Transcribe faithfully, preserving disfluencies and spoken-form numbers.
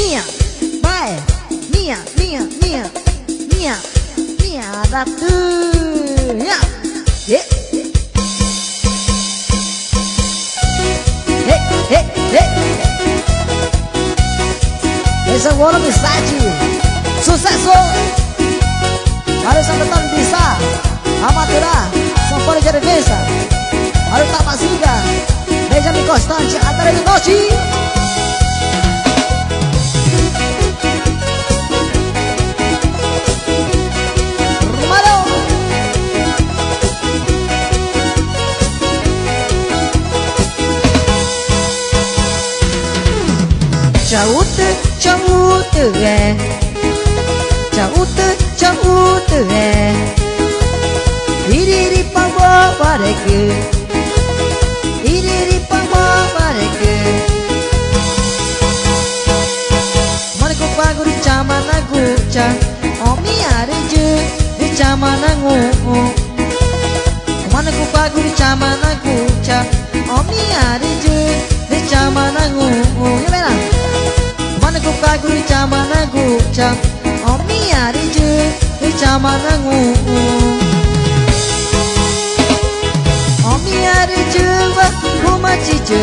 Niña, bae, niña, niña, niña, niña, niña, datü, niña. Ê. Ê, ê, ê. Esse é o Oro Missati. Sucesso! Harus sambutan bisa. Amatura, São Paulo de Revença. Harus tak masih ga. Benjamin Constante, Atara do Norte. Romero. Chautü, chautü, é. Chautü, chautü, é. Iriri pambo bareku. Iriri pambo bareku. Mane ku pagu ri chama na gucha. Omi ari ju ri chama na ngu. Mane ku pagu ri chama na gucha. Omi ari ju ri chama na ngu. Mane ku pagu ri chama na gucha. Omi ari ju ri chama na ngu. Omi ari ju wa kuma chi ju.